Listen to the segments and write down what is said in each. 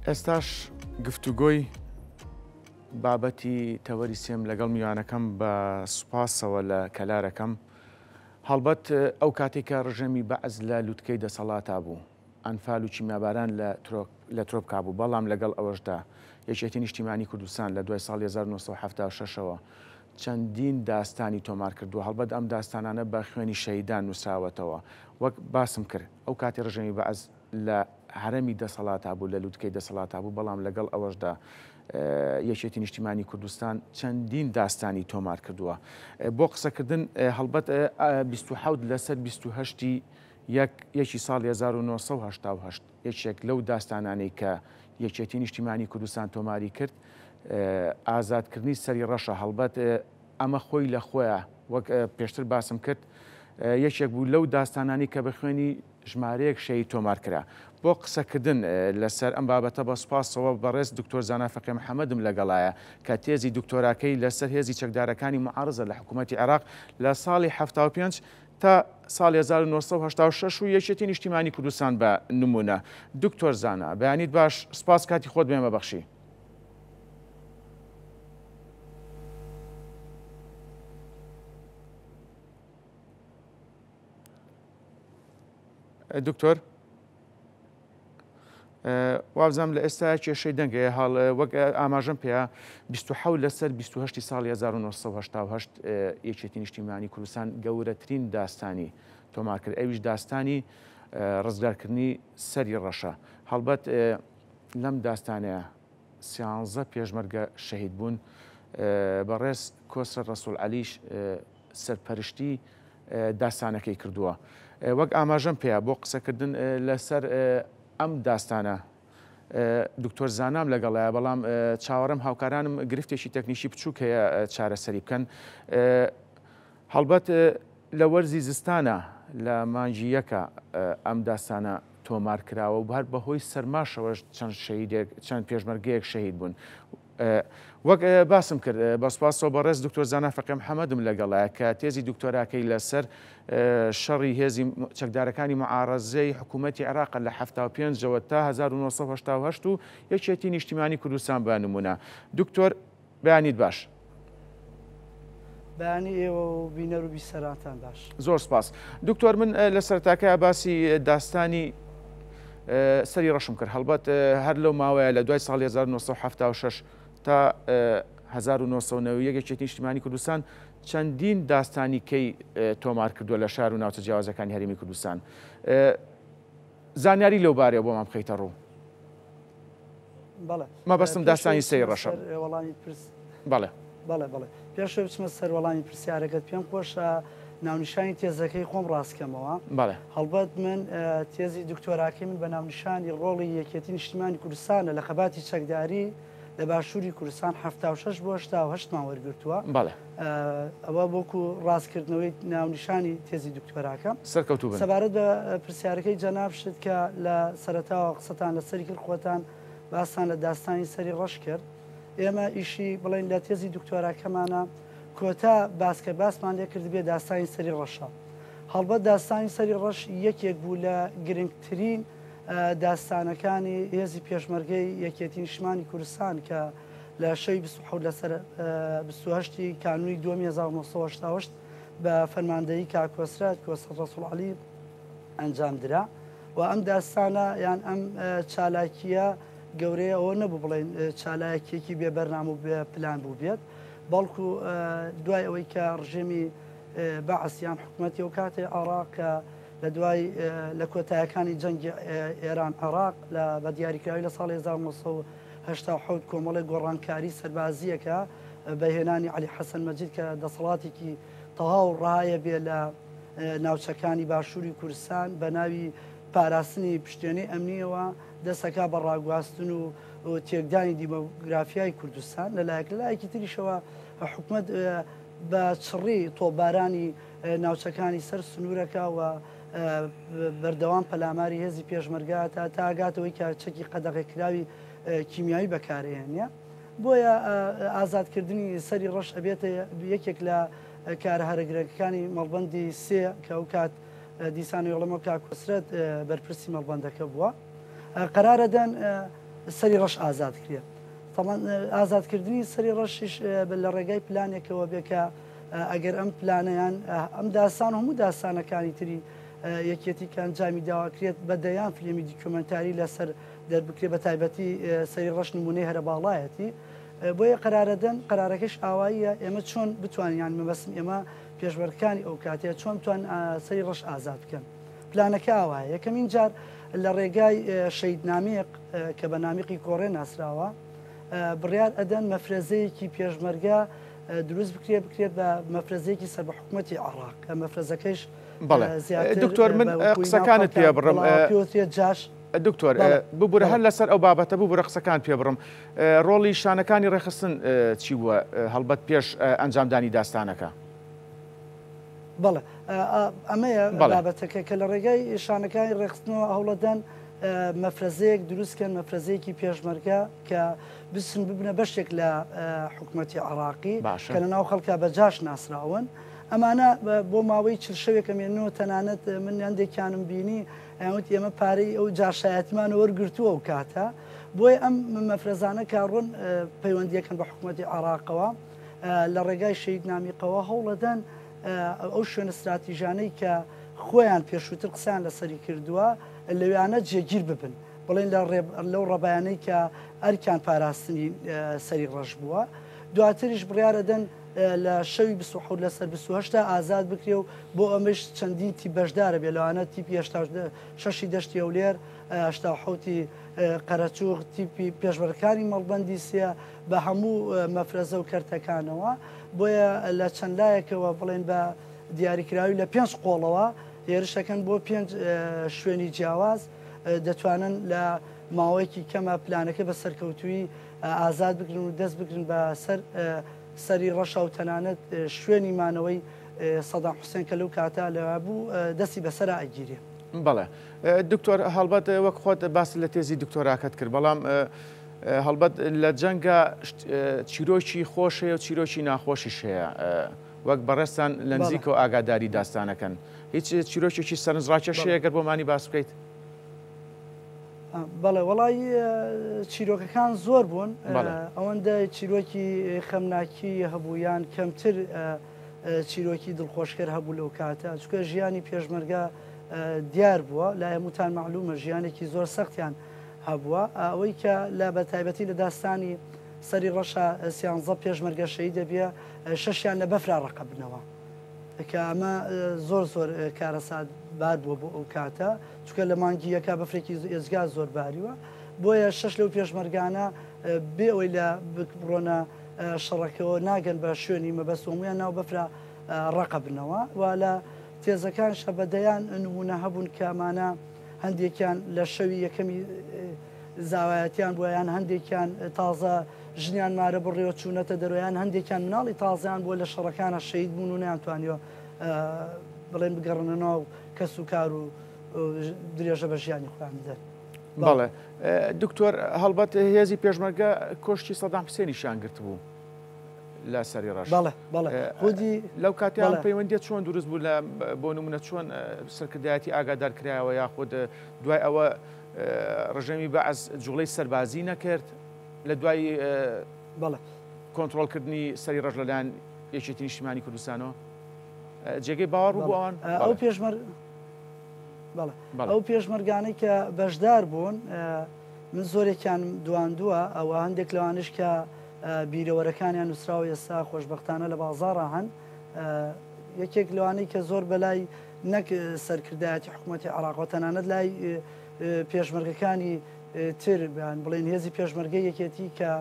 ئێستاش گفتوگۆی بابەتی تەوەری سێم لەگەڵ میوانەکەم بە سوپاسەوە لە کەلارەکەم هەڵبەت ئەو کاتێک کە ڕژێمی بەعس لە لوتکەی دەسەڵاتا بوو ئەنفال و کیمیاباران لە لە ترۆپکا بوو، بەڵام لەگەڵ ئەوەشدا یەکێتی نیشتیمانی کوردستان لە دوای ساڵی 1976ەوە چەندین داستانی تۆمار کردووە، هەڵبەت ئەم داستانانە بە خوێنی شەهیدان نووسراوەتەوە، وەک باسم کرد ئەو کاتی ڕژێمی بەعس لە هەرەمی دەسەڵاتا بوو، لە لوتکەی دەسەڵاتا بوو، بەڵام لەگەڵ ئەوەشدا یەکێتی نیشتیمانی کوردستان چەندین داستانی تۆمار کردووە. بۆ قسەکردن هەڵبەت 27 لەسەر 28 یەک یەکی ساڵی 1970 یەکێک لەو داستانانەی کە یەکێتی نیشتیمانی کوردستان تۆماری کرد ئازادکردنی سەری ڕەشە هەڵبەت ئەمە خۆی لە خۆیان وەک پێشتر باسم کرد یەکێک بوو لەو داستانانی کە بە خوێنی ژمارەیەک شەهید تۆمار کرا. بۆ قسەکردن لەسەر ئەم بابەتە بە سوپاسەوە بەڕێز دکتۆر زانا فەقێ محەمەدم لەگەڵایە کە تێزی دکتۆراکەی لەسەر هێزی چەکدارەکانی موعارزە لە حکوومەتی عێراق لە ساڵی 75 تا ساڵی 1986 و یەکێتی نیشتیمانی کوردستان بە نمونە. دکتۆر زانا بەیانیت باش سوپاس کاتی خۆت بێمە بەخشی. دکتۆر وابزانم لە ئێستا کێشەی دەنگ هەیە هەڵ وەک ئاماژەم پێیا 26 لەسەر 28 ساڵی 1970 یەکێتی نیشتیمانی کوردستان گەورەترین داستانی تۆمار کرد ئەویش داستانی ڕزگارکردنی سەری ڕەشە هەڵبەت لەم داستانەیە سیانزە پێشمەرگە شەهید بوون بەڕێز کۆسرەت ڕەسوڵ عەلیش سەرپەرشتی داستانەکەی کردووە. وەک ئاماژەم پێیا بۆ قسەکردن لەسەر ئەم داستانە دکتۆر زانام لەگەڵایە بەڵام چاوەڕێم هاوکارانم گرفتێکی تەکنیکی بچووک هەیە چارەسەری بکەن. هەڵبەت لە وەرزی زستانە لە مانگی یەکە ئەم داستانە تۆمار کراوە و هەر بەهۆی سەرماشەوەش چەند شەهیدێک چەند پێشمەرگەیەک شەهید بوون. وەک باسم کرد بە سوپاسەوە بەڕێز دکتۆر زانا فەقێ محەمەدم لەگەڵایە کە تێزی دکتۆراکەی لەسەر شەڕی هێزی چەکدارەکانی معارەزەی حکوومەتی عێراق لە 75ەوە تا 1970 و یەکێتی نیشتیمانی کوردستان بە نمونە دکتۆر بەیانیت باش. بەیانی ئێوە و بینەر و بیسەرانتان باش. زۆر سپاس. دکتۆر من لە سەرەتاکەیا باسی داستانی سەری ڕەشم کرد هەڵبەت هەر لەو ماوەیە لە دوای ساڵی 1976 تا 1991 یەکێتی نیشتیمانی کوردستان چەندین داستانی کەی تۆمار کردووە لە شار و ناوچە جیاوازەکانی هەرێمی کوردستان زانیاری لەو بارەیە بۆمان بخەیتە ڕوو. بەڵێ. مەبەستم داستانی سەری ڕەشە. وەڵامی پرس. بەڵێ. بەڵێ بەڵێ. پێش ئەوەی بچمە سەر وەڵامی پرسیارەکەت پێم خۆشە ناونیشانی تێزەکەی خۆم ڕاست کەمەوە. بەڵێ. هەڵبەت من تێزی دکتۆراکەی من بە ناونیشانی ڕۆڵی یەکێتی نیشتیمانی کوردستانە لە خەباتی چەکداری لە باشووری کوردستان 76 بۆ 88 مان وەرگرتووە. بەڵێ. ئەوە وەکو ڕاستکردنەوەی ناونیشانی تێزی دکتۆراکە. سەرکەوتوو بن. سەبارەت بە پرسیارەکەی جەنابشت کە لە سەرەتاوە قسەتان لەسەری کرد خۆتان باستان لە داستانی سەری ڕەش کرد. ئێمە ئیشی بڵێین لە تێزی دکتۆراکەمانە کۆتا باس کە باسمان لێ کردبێ داستانی سەری ڕەشە. هەڵبەت داستانی سەری ڕەش یەکێک بوو لە گرنگترین داستانەکانی هێزی پێشمەرگەی یەکێتی نیشتمانی کوردستان کە لە شەوی 27 لەسەر 28 ی کانوونی دووەمی 1988 بە فەرماندەیی کاک کۆسرەت کۆسرەت ڕەسوڵ عەلی ئەنجام درا و ئەم داستانە یان ئەم چالاکییە گەورەیە ئەوە نەبوو بڵێن چالاکیەکی بێ بەرنامە و بێ پلان بوو بێت بەڵکو دوای ئەوەی کە ڕژێمی بەعس یان حکوومەتی ئەو کاتێ عێراق کە لە دوای لە کۆتایەکانی جەنگی ئێران عێراق لە بە دیاریکراوی لە ساڵی 1970 کۆمەڵێک گۆڕانکاری سەربازیەکە بە هێنانی عەلی حەسەن مەجید کە دەسەڵاتێکی تەواو ڕایە بێ لە ناوچەکانی باشووری کوردستان بە ناوی پاراستنی پشتێنەی ئەمنیەوە دەستەکا بە ڕاگواستن و تێکدانی دیمۆگرافیای کوردستان لەلایەک لەلایەکی تریشەوە حکومەت بە چڕی تۆپبارانی ناوچەکانی سەر سنوورەکە و بەردەوام پەلاماری هێزی پێشمەرگە تا تاگاتەوەی کە چەکی قەدەغەکراوی کیمیایی بەکارهێنە بۆیە ئازادکردنی سەری ڕەش ئەبێتە یەکێک لە کارە هەرە گرنگەکانی مەڵبەندی سێ کە ئەو کات دیسان وێڵمەوە کاک کۆسرەت بەرپرسی مەڵبەندەکە بووە قەرارەدەن. سەری ڕەش ئازاد کرێ. تەبعەن ئازادکردنی سەری ڕەشیش لە ڕێگای پلانێکەوە بێ کە ئەگەر ئەم پلانە یان ئەم داستان و هەموو داستانەکانی تری یەکێتی کە ئەنجامی داوە کرێت بە دەیان فلیمی دیکۆمێنتاری لەسەر دەربکرێ بە تایبەتی سەری ڕەش نمونەی هەرە باڵایەتی بۆیە قەرارەدەن قەرارەکەش ئاواییە ئێمە چۆن بتوانین یان مەبەستم ئێمە پێشمەرگەکانی ئەو کاتەیە چۆن بتوان سەری ڕەش ئازاد بکەن پلانەکە ئاوایە یەکەمین جار لە ڕێگای شەهید نامیق کە بە نامیقی کۆڕێ ناسراوە بڕیار ئەدەن مەفرەزەیەکی پێشمەرگە دروست بکرێت بکرێت بە مەفرەزەیەکی سەر بە حکوومەتی عێراق کە مەفرەزەکەیش زیاتر دکتۆر من قسەکانت پێ بڕم پێوترێت جاش دکتۆر ببورە هەر لەسەر ئەو بابەتە ببورە قسەکان پێ بڕم ڕۆڵی شانەکانی ڕێکخستن چی بووە هەڵبەت پێش ئەنجامدانی داستانەکە؟ بەڵێ ئەمەیە بابەتەکە کە لە ڕێگای شانەکانی ڕێکخستنەوە هەوڵەدەن مەفرەزەیەک دروستکەن مەفرەزەیەکی پێشمەرگە کە بچن ببنە بەشێک لە حکوومەتی عراقی کە لە ناو خەڵکە بە جاش ناسراون. ئەمانە بۆ ماوەی چل شەوێکە مێنەوە تەنانەت من هەندێکیانم بینی ئەوت ئێمە پارەی ئەو جاشایەتمان وەرگرتووە و کاتە بۆیە ئەم مەفرەزانە کاڕۆن پەیوەندیەکەن بە حکوومەتی عراقەوە لە ڕێگای شەهید نامیقەوە هەوڵەدەن ئەو شوێنە ستراتیژانەی کە خۆیان پێشووتر قسەیان لەسەری کردووە لەوێانە جێگیر ببن بڵێن لە لەو ڕەبایانەی کە ئەرکیان پاراستنی سەری ڕەش بووە دواتریش بڕیارەدەن لە شەوی 27 لەسەر 28 ئازاد بکرێ و بۆ ئەمەش چەندین تیپ بەشدارە بێ لەوانە تیپی 86 دەشتی هەولێر 87 قەرەچوغ تیپی پێشبڕکانی مەڵبەندی سێ بە هەموو مەفرەزە و کەرتەکانەوە، بۆیە لە چەند لایەکەوە بڵێن بە دیاریکراوی لە پێنج قۆڵەوە هێرشەکەن بۆ پێنج شوێنی جیاواز دەتوانن لە ماوەیەکی کەمە پلانەکە بە سەرکەوتووی ئازاد بگرن و دەست بگرن بە سەر سەری ڕەشا و تەنانەت شوێنی مانەوەی سەدام حوسێن کە لەو کاتە لەوێ بوو دەستی بەسەرا ئەگیرێ. بەڵێ دکتۆر هەڵبەت وەک خۆت باست لە تێزی دکتۆراکەت کرد بەڵام هەڵبەت لە جەنگا چیرۆکی خۆش هەیە و چیرۆکی ناخۆشیش هەیە وەک بەڕێزتان لە نزیکەوە ئاگاداری داستانەکەن هیچ چیرۆکێکی سەرنجڕاکێش هەیە گەر بۆمانی باس بکەیت؟ بەڵێ وەڵی چیرۆکەکان زۆر بوون ئەوەندە چیرۆکی خەمناکی هەبوو یان کەمتر چیرۆکی دڵخۆشکەر هەبوو لەو کاتە چکە ژیانی پێشمەرگە دیار بووە لای هەمووتان معلومە ژیانێکی زۆر سەختیان هەبووە، ئەوەی کە لە بە تایبەتی لە داستانی سەری ڕەشا سیانزە پێشمەرگە شەهید دەبێ شەشیان لە بەفرا ڕەقەبنەوە کە ئەمە زۆر زۆر کارەسات بار بووە بۆ ئەو کاتە چونکە لە مانگی یەکا بەفرێکی ئێجگار زۆر باریوە بۆیە شەش لەو پێشمەرگانە بێ ئەوەی لە بڕۆنە شەڕەکەوە ناگەن بە شوێنی مەبەست هەموویان ناو بەفرا ڕەقەبنەوە و لە تێزەکانشە بە دەیان نمونە هەبوون کە ئەمانە هەندێکیان لە شەوی یەکەمی زاوایەتیان بووە یان هەندێکیان تازە ژنیان مارە بڕیوە چوونەتە دەرەوە یان هەندێکیان مناڵی تازەیان بووە لە شەڕەکانە شەهید بوون و نەیانتوانیوە بڵێن بگەڕنە ناو کەس و کار و درێژە بە ژیانی خۆیان بدەن. بەڵێ دکتۆر هەڵبەت هێزی پێشمەرگە کۆشکی سەدام حسێنیشیان گرتبوو. لە سەری ڕەش. بەڵێ بەڵێ خودی لەو کاتیان پەیوەندیە چۆن دروست بوو لە بۆ نمونە چۆن سەرکردایەتی ئاگادار کرایەوە یاخود دوای ئەوە ڕژێمی بەعس جوڵەی سەربازی نەکرد لە دوای بەڵێ کۆنترۆڵکردنی سەری ڕەش لەلایەن یەکێتی نیشتیمانی کوردستانەوە جێگەی باوەڕ بوو ئەوان ئەو پێشمەر بەڵێ ئەو پێشمەرگانەی کە بەشدار بوون من زۆرێکیانم دواندووە ئەوە هەندێک لەوانش کە بیرەوەرەکانیان نووسراوە ئێستا خۆشبەختانە لە بازاڕا هەن یەکێک لەوانەی کە زۆر بەلای نەک سەرکردایەتی حکوومەتی عراق و تەنانەت لای پێشمەرگەکانی تر بڵێن هێزی پێشمەرگە یەکێتی کە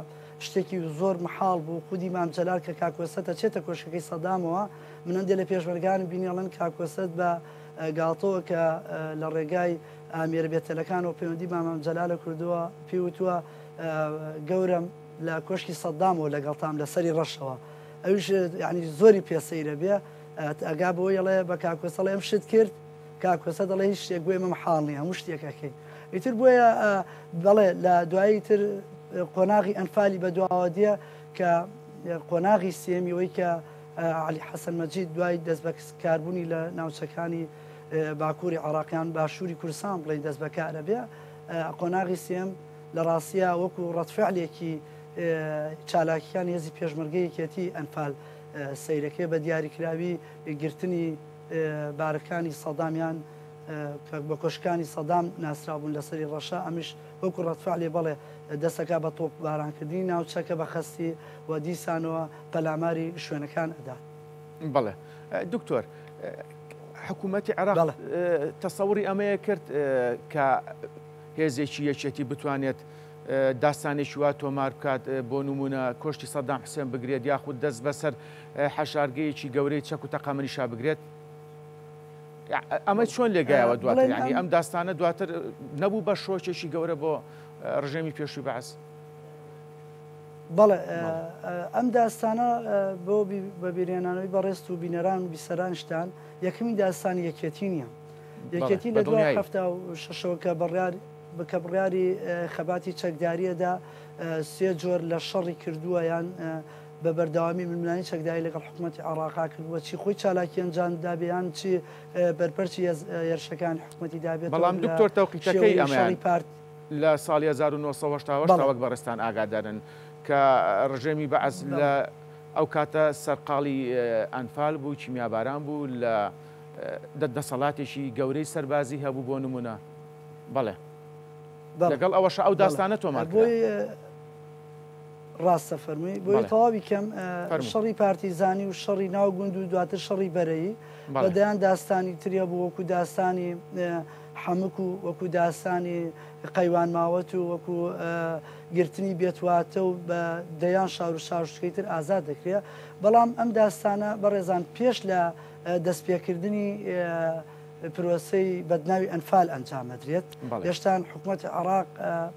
شتێکی زۆر محاڵ بوو خودی مام جەلال کە کاکۆسەتە چێتە کۆشکەکەی سەدامەوە من هەندێک لە پێشمەرگان بینیڵن کاکۆسەت بە گاڵتەوە کە لە ڕێگای ئامێرە بێتەلەکانەوە پەیوەندی بە مام جەلالە کردووە پێی وتووە گەورەم لە کۆشکی سەدامەوە لەگەڵتام لە سەری ڕەشەوە ئەویش یعنی زۆری پێ سەیرە بێ ئەگا بۆ یڵێ بە کاکۆسە ئەم شت کرد کاکۆسە دەڵێ هیچ شتێک بۆ ئێمە مەحاڵ نییە هەموو شتێک ئەکەین ئیتر بۆیە بەڵێ لە دوایی تر قۆناغی ئەنفالی بەدواوە دیە کە قۆناغی سێمی ئەوەی کە عەلی حەسەن مەجید دوای دەست بەکاربوونی لە ناوچەکانی باکووری عێراقیان باشووری کوردستان بڵێین دەست بەکارە بێ قۆناغی سێم. لە ڕاستیا وەکو ڕەدفعلێکی چالاکییان هێزی پێشمەرگەی یەکێتی ئەنفال سەیرەکەی بە دیاریکراوی گرتنی بارەکانی سەدام یان کە بە کۆشکانی سەدام ناسرابوون لەسەری ڕەشە ئەمش وەکو ڕەدفعلێ بەڵێ دەستەکا بە تۆپ بارانکردنی ناوچەکە بە خەستی و دیسانەوە پەلاماری شوێنەکان ئەدات. بەڵێ دکتۆر حکوومەتی عێراق تەسەوری ئەمەیە کرد کە هێزێکی یەکێتی بتوانێت داستانێکی وا تۆمار بکات بۆ نمونە کۆشتی سەدام حسێن بگرێت یاخود دەست بەسەر حەشارگەیەکی گەورەی چەک و تەقەمەنیشا بگرێت ئەمە چۆن لێگایەوە دواتر ینی ئەم داستانە دواتر نەبوو بە شۆکێکی گەورە بۆ ڕژێمی پێشووی بەعس؟ بەڵێ ئەم داستانە بۆ بەبیرهێنانەوەی بەڕێزت و بینەران و بیسەرانیشتان یەکەمین داستانی یەکێتی نییە. یەکێتی لە دوای 76ەوە کە بڕیار کە بڕیاری خەباتی چەکداریەدا سێ جۆر لە شەڕی کردووە یان بە بەردەوامی ململانی چەکداری لەگەڵ حکوومەتی عێراقا کردووە چی خۆی چالاکی ئەنجام دابێ یان چی بەرپەرچی هێرشەکانی حکوومەتی دابێت بەڵام دکتۆر تەوقیتەکەی ئەمەیان پارت لە ساڵی 1970 وەک بەڕێزتان ئاگادارن کە ڕژێمی بەعس لە ئەو کاتە سەرقاڵی ئەنفال بوو، کیمیاباران بوو، لە دەسەڵاتێکی گەورەی سەربازی هەبوو بۆ نمونە. بەڵێ. لەگەڵ ئەوەشا ئەو داستانە تۆمار کرا. ڕاستە فەرمووی بۆی تەواوی کەم شەڕی پارتیزانی و شەڕی ناو گوند و دواتر شەڕی بەرەیی بە دەیان داستانی تری هەبوو وەکو داستانی حەمک و وەکو داستانی قەیوان ماوەت و وەکو گرتنی بێتواتە و بە دەیان شار و شارۆچکەی تر ئازاد دەکرێ بەڵام ئەم داستانە بەڕێزان پێش لە دەستپێکردنی پرۆسەی بەدناوی ئەنفال ئەنجام ئەدرێت هێشتان حکوومەتی عێراق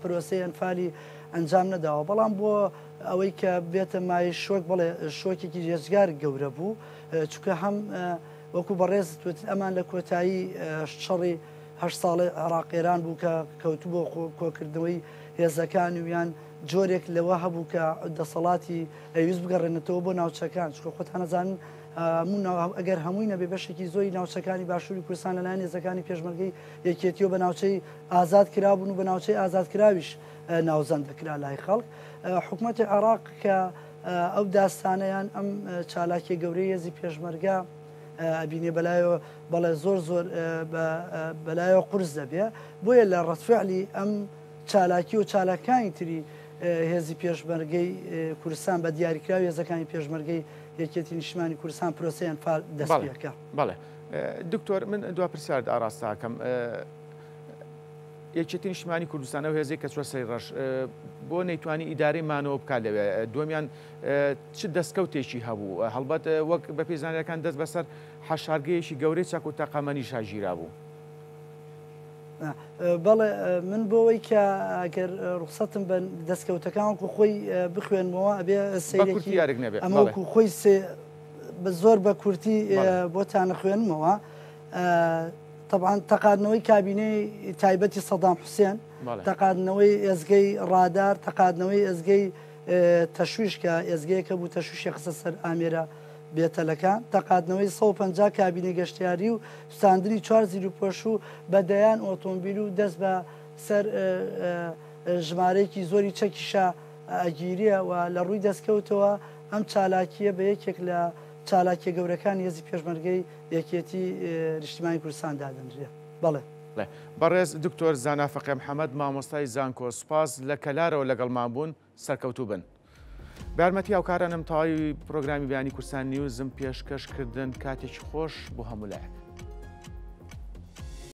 پرۆسەی ئەنفالی ئەنجام نەداوە بەڵام بۆ ئەوەی کە بێتە مای شۆک بڵێ شۆکێکی ێجگار گەورە بوو چونکە هەم وەکو بەڕێزت وتت ئەمان لە کۆتایی شەڕی هەشت ساڵەی عێراق ئێران بوو کە کەوتبووە کۆکردنەوەی هێزەکان و یان جۆرێک لەوە هەبوو کە دەسەڵاتی ئەویست بگەڕێنێتەوە بۆ ناوچەکان چونکە خۆتان ئەزانن هەموو ئەگەر هەمووی نەبێ بەشێکی زۆری ناوچەکانی باشووری کوردستان لەلایەن هێزەکانی پێشمەرگەی یەکێتیەوە بە ناوچەی ئازاد کرابوون و بە ناوچەی ئازادکراویش ناوزەند دەکرا لای خەڵک حکوومەتی عێراق کە ئەو داستانە یان ئەم چالاکیە گەورەی هێزی پێشمەرگە ئەبینێ بەلایەوە بەڵێ زۆر زۆر بەلایەوە قورس دەبێ بۆیە لە ڕەتفعلی ئەم چالاکی و چالاکانی تری هێزی پێشمەرگەی کوردستان بە دیاریکراوی هێزەکانی پێشمەرگەی یەکێتی نیشتمانی کوردستان پرۆسەی ئەنفال دەست پێکا. بەڵێ دکتۆر من دوا پرسیارت ئاراستەکەم یەکێتی نیشتمانی کوردستان ئەو هێزەی کە چوە سەری ڕەش بۆ نەیتوانی ئیدارەی مانەوە بکات لەوێ دووەمیان چ دەستکەوتێکی هەبوو هەڵبەت وەک بەپێی زانیاریەکان دەست بەسەر حەشارگەیەکی گەورەی چەک و تەقەمەنیشا گیرابوو. بەڵێ من بۆ ئەوەی کە ئەگەر ڕوخسەتم بە دەستکەوتەکان وەکو خۆی بخوێنمەوە ئەبێ سەیرێکی ئەمە وەکو خۆی زۆر بە کورتی بۆتان خوێنمەوە. تەبعەن تەقاندنەوەی کابینەی تایبەتی سەدام حوسێن، تەقاندنەوەی ئێزگەی ڕادار، تەقاندنەوەی ئێزگەی تەشویش کە ئێزگەیەکە بوو تەشویشی خستە سەر ئامێرە بێتەلەکان، تەقاندنەوەی 150 کابینەی گەشتیاری و سوتاندنی چوار زیروپۆش و بە دەیان ئۆتۆمبیل و دەست بە سەر ژمارەیەکی زۆری چەکیشا ئەگیرێ و لە ڕووی دەستکەوتەوە ئەم چالاکییە بە یەکێک لە چالاکیە گەورەکانی هێزی پێشمەرگەی یەکێتی نیشتیمانی کوردستان دادەنرێ. بەڵێ. بەڕێز دکتۆر زانا فەقێ محەمەد مامۆستای زانکۆ سوپاس لە کەلارەوە لەگەڵمان بوون سەرکەوتوو بن. بە یارمەتی هاوکارانم تەواوی پرۆگرامی بەیانی کوردستان نیوزم پێشکەش کردن کاتێکی خۆش بۆ هەموو لایەک.